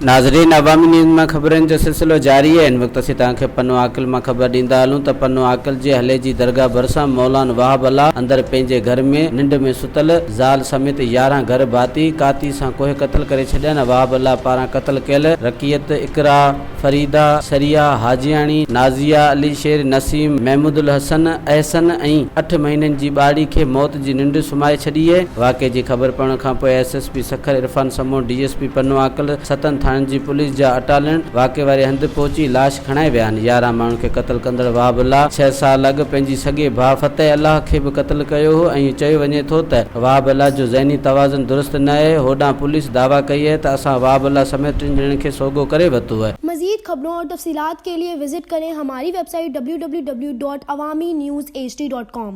ناظرين عوامي نيوز مان خبرن جو سلسلو جاري آهي هن وقت اسين توهان کي پنو عاقل مان خبر ڏيندا هلون ته پنو عاقل جي هليجي درگاهه ڀرسان مولان وهاب الله اندر پنهنجي گهر ۾ ننڊ ۾ ستل زال سميت 11 گهر ڀاتي ڪاتي سان ڪوهي قتل ڪري ڇڏيا ۽ وهاب الله پاران قتل ڪيل رقيت، اقرا، فريده، ثريا حاجياڻي، نازيه، علي شير، نسيم، محمود الحسن، احسن ۽ اٺ مهينن جي ٻارڙي کي موت جي ننڊ سمهائي ڇڏي. واقعي جي خبر پوڻ کانپوء S S P Sukkur Irfan Samoon, D S P Pano Aqil, ستن ٿاڻن جي پوليس جا اٽالڻ واقعي واري هنڌ پهچي لاش کڻائي ويا آهن. 11 ماڻهن کي قتل ڪندڙ وهاب الله ڇهه سال اڳ پنهنجي سڳي ڀاء فتح الله کي به قتل ڪيو هو ۽ چيو وڃي ٿو ته وهاب الله جو ذهني توازن درست نه اهي. هوڏانهن پوليس دعويٰ ڪئي اهي ته اسان وهاب الله سميت ٽن ڄڻن کي سوگهو ڪري ورتو اهي. مزيد خبرون اور تفصيلات ڪي ليي وزٽ ڪرين هماري web site www.awamiNewsHD.com.